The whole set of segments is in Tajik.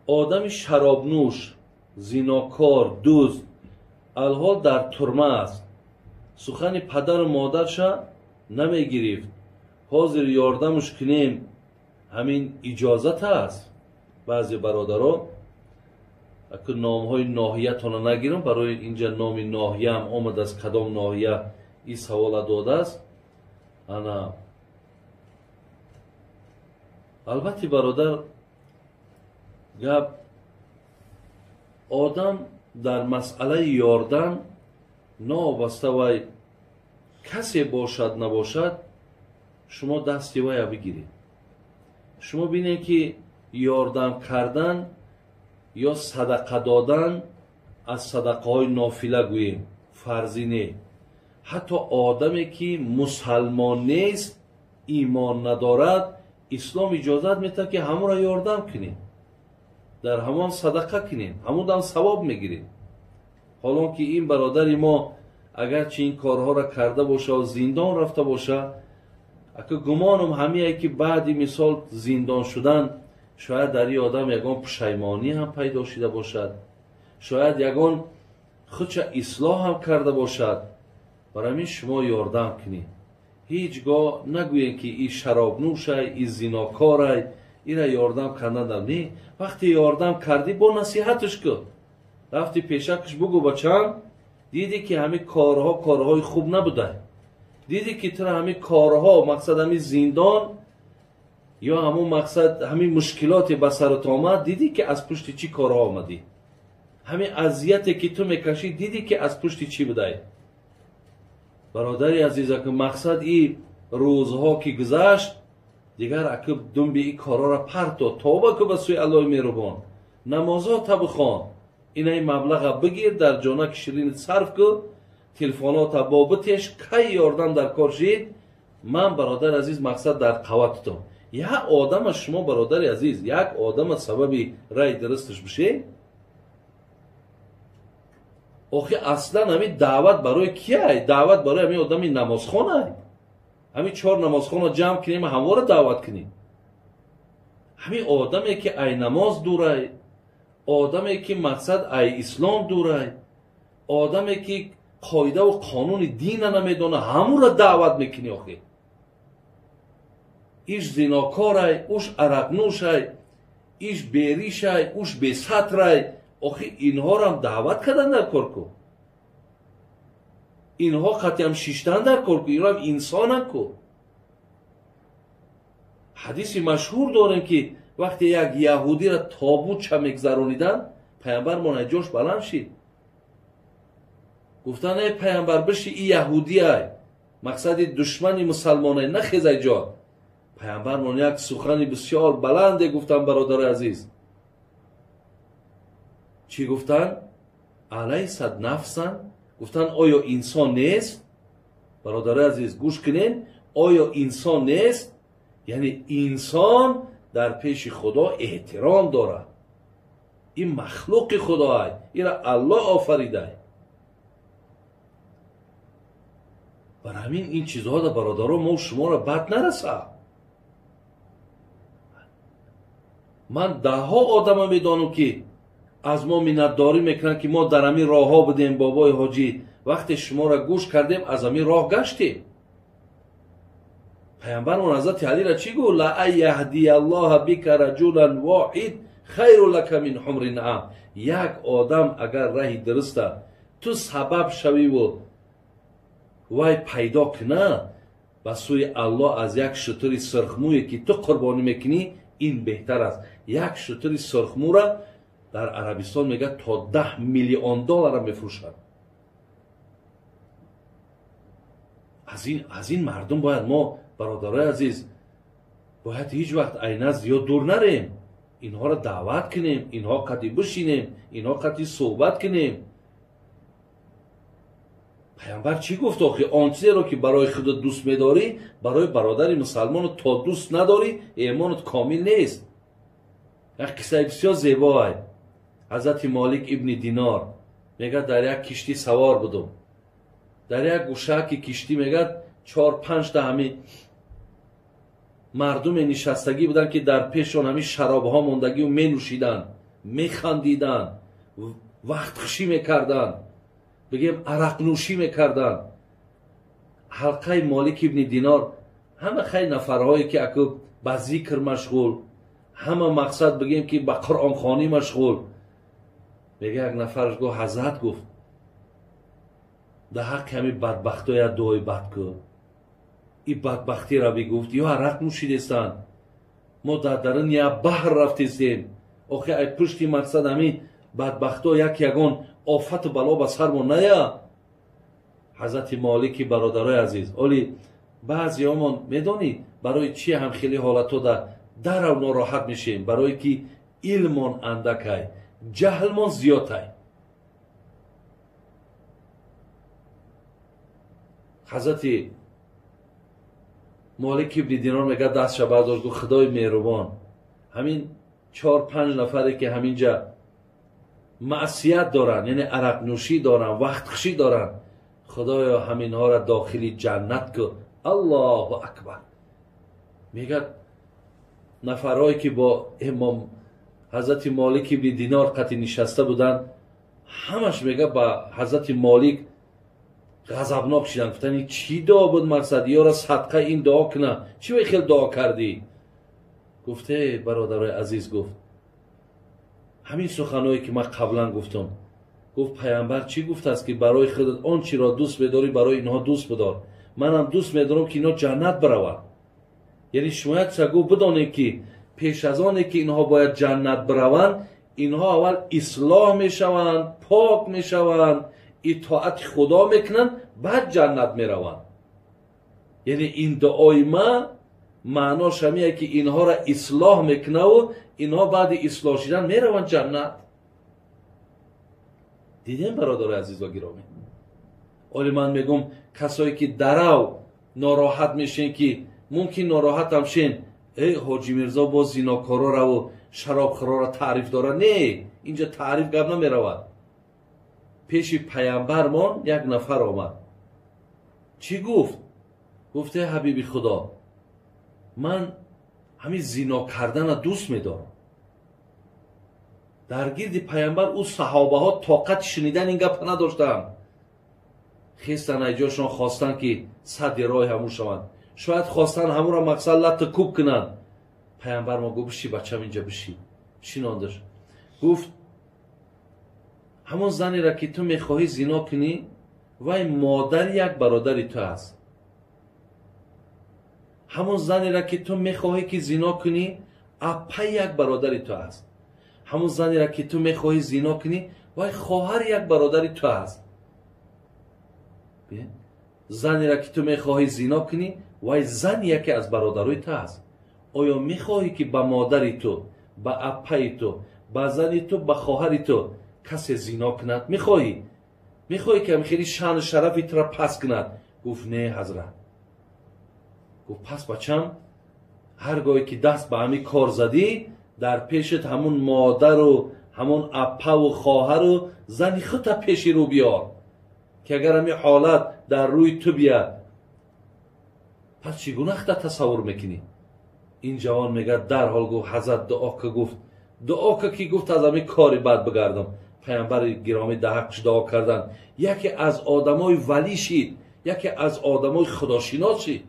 Одами шаробнӯш, зинокор, дузд алҳол дар турма аст. Сухани падару модарша намегирифт. Ҳозир ёрдамш кунем, ҳамин иҷозат аст. Баъзе бародаро аку номҳои ноҳиятонро нагирам, барои инҷа номи ноҳияам омадааст, кадом ноҳия ин савола додааст. Ана албатта бародар, гап одам дар масъалаи ёрдам новобаста вай касе бошад набошад, шумо дасти вая бигиред. Шумо бинед ки ёрдам кардан ё садақа додан аз садақаҳои нофила гӯем, фарзӣ не. Ҳатто одаме ки мусалмон нест, имон надорад, ислом иҷозат медиҳад ки ҳамонро ёрдам кунем, дар ҳамон садақа кунем, ҳамон савоб мегирем. Ҳолон ки ин бародари мо агарчи ин корҳоро карда боша ва зиндон рафта боша, ака гумонам ҳамие ки баъди мисол зиндон шудан шояд дар ин одам ягон пушаймонӣ ҳам пайдо шуда бошад, шояд ягон худша ислоҳ ҳам карда бошад. Барои ҳамин шумо ёрдам кунед. Ҳеҷ гоҳ нагӯед ки ин шаробнӯшай, ин зинокорай, ира ёрдам кардан не. Вақте ёрдам кардӣ, бо насиҳатш кун. Рафти пешакш бугӯ бачам, дидӣ ки ҳамин корҳо корҳои хуб набуда, дидӣ ки тура ҳамин корҳо мақсад ҳамин зиндон ё ҳамон мақсад ҳамин мушкилоте ба сарат омад, дидӣ ки аз пушти чӣ корҳо омадӣ, ҳамин азияте ки ту мекашӣ, дидӣ ки аз пушти чӣ будай. Бародари азиз, аку мақсад и рӯзҳо ки гузашт, дигар аку думби и корҳоро парто, тавба ку ба сӯи Аллоҳи меҳрубон, намозота бихон, инаи маблаға бигир, дар ҷонаки ширинит сарф ку, телефонота бо битеш, кай ёрдам дар кор шид. Ман бародари азиз мақсад дар қавватитон. Як одама шумо бародари азиз, як одама сабаби рай дурусташ бишед. Охи аслан ҳамин даъват барои кияй? Даъват барои ҳамин одами намозхонай. Ҳамин чор намозхона ҷамъ кунем, ҳамвора даъват кунем. Ҳамин одаме ки ай намоз дурай, одаме ки мақсад ай ислом дурай, одаме ки қоидаву қонуни дина намедона, ҳамура даъват мекунӣ. Охи иш зинокорай, уш арақнӯшай, иш беришай, уш бесатрай. Охи инҳорам даъват кардан дар кор ку, инҳо қатъиам шиштан дар кор ку, инҳоам инсонан ку. Ҳадиси машҳур дорем ки вақте як яҳудиро тобутча мегзарониданд, паямбармон аз ҷош баланд шид. Гуфтанд: эй паямбар, биши, и яҳудиай, мақсади душмани мусалмонай, нахезай ҷо. Паямбармон як сухани бисёр баланде гуфтанд, бародари азиз. Чӣ гуфтанд? Алайсат нафсан? Гуфтанд: оё инсон нест? Бародари азиз, гӯш кунед, оё инсон нест? Яъне инсон дар пеши Худо эҳтиром дорад. Ин махлуқи Худоай, инро Аллоҳ офаридай. Бар ҳамин ин чизҳода бародаро мо шуморо бад нарасад. Ман даҳҳо одама медонам ки аз мо миннатдорӣ мекунанд ки мо дар ҳамин роҳҳо будем, бобои ҳоҷӣ, вақте шуморо гӯш кардем аз ҳамин роҳ гаштем. Паямбармон ҳазрати Алиро чӣ гуфт? Ла ан яҳдияллоҳа бика раҷулан воҳид хайру лака мин ҳумри наам. Як одам агар раҳи дуруста ту сабаб шавиву вай пайдо куна, ба сӯи Аллоҳ аз як шутури сурхмӯе ки ту қурбонӣ мекунӣ ин беҳтар аст. Як шутури сурхмӯра дар Арабистон мегӯяд то 10 миллион доллара мефурӯшад. Аз ин мардум бояд мо бародарои азиз бояд ҳеҷ вақт айна зиёд дур нарем, инҳоро даъват кунем, инҳо қати бишинем, инҳо қати суҳбат кунем. Паямбар чӣ гуфт охи? Он чизеро ки барои худат дӯст медорӣ, барои бародари мусалмонат то дӯст надорӣ, эмонат комил нест. Як қиссаи бисёр зебоай. Ҳазрати Молик ибни Динор мегӯяд дар як киштӣ савор будум. Дар як гӯшаки киштӣ мегӯяд 4-5 та ҳамин мардуме нишастагӣ буданд ки дар пешон ҳамин шаробҳо мондагию менӯшиданд. механдиданд, вақтхушӣ мекарданд, бигем арақнӯшӣ мекарданд. Ҳалқаи Молик ибни Динор ҳама хай нафарҳое ки аку ба зикр машғул, ҳама мақсад бигем ки ба қуръонхонӣ машғул. Мега як нафараш гуфт, ҳазрат гуфт, дар ҳаққи ҳамин бадбахтҳо як дуои бад кун. И бадбахтиро бигуфт, ё арақ нӯшидестанд, мо дар дарун як баҳр рафтестем, охи ай пушти мақсад ҳамин бадбахтҳо як ягон офату бало ба сармон ная. Ҳазрати Молики бародарои азиз, оли баъзеҳомон медонӣ барои чи ҳам хеле ҳолатҳо дарав нороҳат мешем? Барое ки илмон андакай, ҷаҳлмон зиёдтай. Ҳазрати Молик ибни Динор мега дастша бардошт, гуфт, худои меҳрубон, ҳамин 4-5 нафаре ки ҳаминҷа маъсият доранд, яъне арақнӯшӣ доранд, вақтхушӣ доранд, худоё ҳаминҳоро дохили ҷаннат кун. Аллоҳу акбар. Мегӯяд нафарҳое ки бо имом ҳазрати Молик ибни Динор қатӣ нишаста буданд, ҳамаш мега ба ҳазрати Молик ғазабнок шиданд, гуфтанд ин чӣ дуо буд мақсад, ёра садқа ин дуо куна, чӣ вай хел дуо кардӣ? Гуфте бародарои азиз, гуфт ҳамин суханҳое ки ман қаблан гуфтам. Гуфт паямбар чӣ гуфтааст ки барои худат он чиро дӯст медорӣ барои инҳо дӯст бидор. Манам дӯст медорам ки инҳо ҷаннат бираванд. Яъне шумо як чиза гуфт бидонед ки пеш аз оне ки инҳо бояд ҷаннат бираванд, инҳо аввал ислоҳ мешаванд, пок мешаванд, итоати худо мекунанд, баъд ҷаннат мераванд. Яъне ин дуои ма маънош ҳамие ки инҳоро ислоҳ мекунаву инҳо баъди ислоҳ шидан мераванд ҷаннат. Дидем бародари азиз ва гиромӣ? Оли ман мегӯм касое ки дарав нороҳат мешен, ки мумкин нороҳатам шен, эй ҳоҷи Мирзо боз зинокорораву шаробхӯрора таъриф дора. Не, инҷа таъриф гап намеравад. Пеши паямбармон як нафар омад. Чӣ гуфт? Гуфт эй ҳабиби худо, ман ҳамин зино кардана дӯст медорам. Дар гирди паямбар ӯ саҳобаҳо тоқати шунидан ин гапа надоштанд. Хестан ай ҷошон хостанд ки садди роҳи ҳамун шаванд. Шояд хостанд ҳамуро мақсад латта кӯб кунанд. Паямбар мо гуфт биши бачам инҷа биши. Шинондаш. Гуфт ҳамон занеро ки ту мехоҳӣ зино кунӣ, вай модари як бародари ту аст. Ҳамон занеро ки ту мехоҳӣ ки зино кунӣ, аппаи як бародари ту аст. Ҳамон занеро ки ту мехоҳӣ зино кунӣ, вай хоҳари як бародари ту аст. Занеро ки ту мехоҳӣ зино кунӣ, вай зани яке аз бародарои ту аст. Оё мехоҳӣ ки ба модари ту, ба аппаи ту, ба зани ту, ба хоҳари ту касе зино кунад? Мехоҳӣ? Мехоҳӣ ки хеле шаъну шарафи туро пас кунад? Гуфт не ҳазрат. Гуфт пас бачам, ҳар гоҳе ки даст ба ҳамин кор задӣ, дар пешат ҳамун модару ҳамун аппаву хоҳару зани худта пеши рӯ биёр, ки агар ҳамин ҳолат дар рӯи ту биёд, пас чӣ гуна худта тасаввур мекунӣ? Ин ҷавон мегӯяд дарҳол гуфт ҳазрат дуо ка, гуфт дуо ка ки гуфт аз ҳамин кори бад бигардам. Паямбари гиромӣ дар ҳаққаш дуо карданд. Яке аз одамои валӣ шид, яке аз одамои худошинос шид.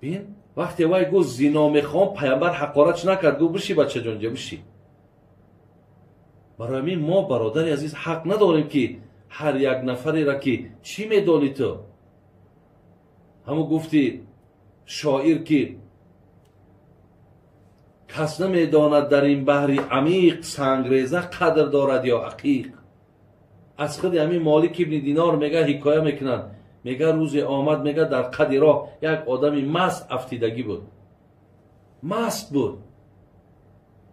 Бин, вақте вай гуфт зино мехоҳам, паямбар ҳақоратш накард, гуфт биши бачаҷон ҷа биши. Барои ҳамин мо бародари азиз ҳақ надорем ки ҳар як нафареро ки чӣ медонӣ ту, ҳамун гуфти шоир ки кас намедонад дар ин баҳри амиқ сангреза қадр дорад ё ақиқ. Аз худи ҳамин Молик ибни Динор мега ҳикоя мекунанд. Мега рӯзе омад, мега дар қади роҳ як одами маст афтидагӣ буд, маст буд.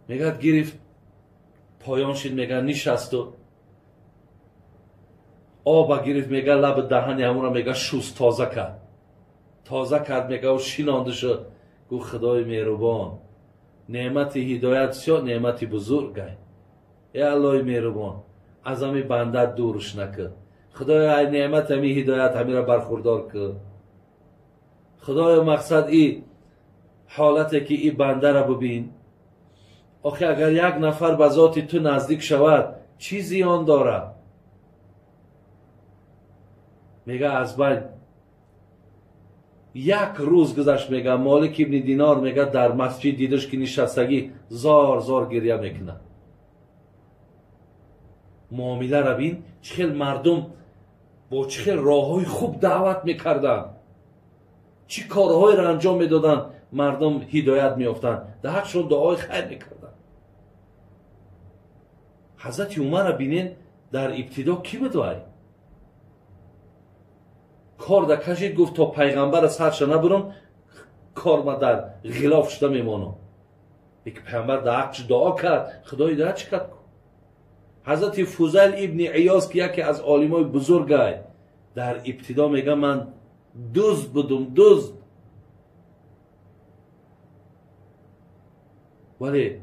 Мегӯяд гирифт поён шид, мега нишасту оба гирифт, мега лаби даҳани ҳамонро мега шуст, тоза кард, тоза кард, мега ӯ шинонда шуд. Гуфт худои меҳрубон, неъмати ҳидоят бисёр неъмати бузургай. Эй Аллоҳи меҳрубон, аз ҳамин бандат дурш накун. Худоё ай неъмат ҳамин ҳидоят ҳаминро бархурдор кун. Худоё мақсад и ҳолате ки и бандара бубин, Охи агар як нафар ба зоти ту наздик шавад, чӣ зиён дорад? Мега аз байн як рӯз гузашт, мега Молик ибни Динор, мега дар масҷид дидаш ки нишастагӣ зор зор гирья мекунад. Муомиларо бин, чӣ хел мардум бо чӣ хел роҳҳои хуб даъват мекарданд, чӣ корҳоеро анҷом медоданд, мардум ҳидоят меёфтанд, дар ҳақшон дуои хайр мекарданд. Ҳазрати Умарро бинен, дар ибтидо кӣ буд вай? Кор да кашид, гуфт то пайғамбара сарша набурам, кор ма дар ғилоф шуда мемонам. Лекин пайғамбар дар ҳаққш дуо кард, худо ҳидоят чӣ кард? Ҳазрати Фузайл ибни Иёз, ки яке аз олимои бузургай, дар ибтидо мега ман дузд будум, дузд. Вале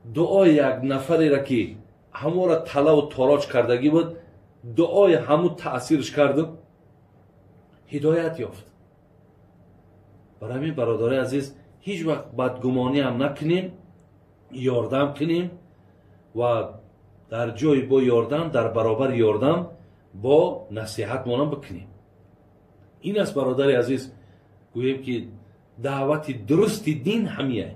дуои як нафареро ки ҳаморо талаву тороҷ кардагӣ буд, дуои ҳаму таъсирш кардум, ҳидоят ёфт. Барои ҳамин бародарои азиз, ҳеҷ вақт бадгумонӣ ҳам накунем, ёрдам кунем ва дар ҷои бо ёрдам, дар баробари ёрдам бо насиҳатмонам бикунем. Ин аст, бародари азиз, гӯем ки даъвати дурусти дин ҳамияй.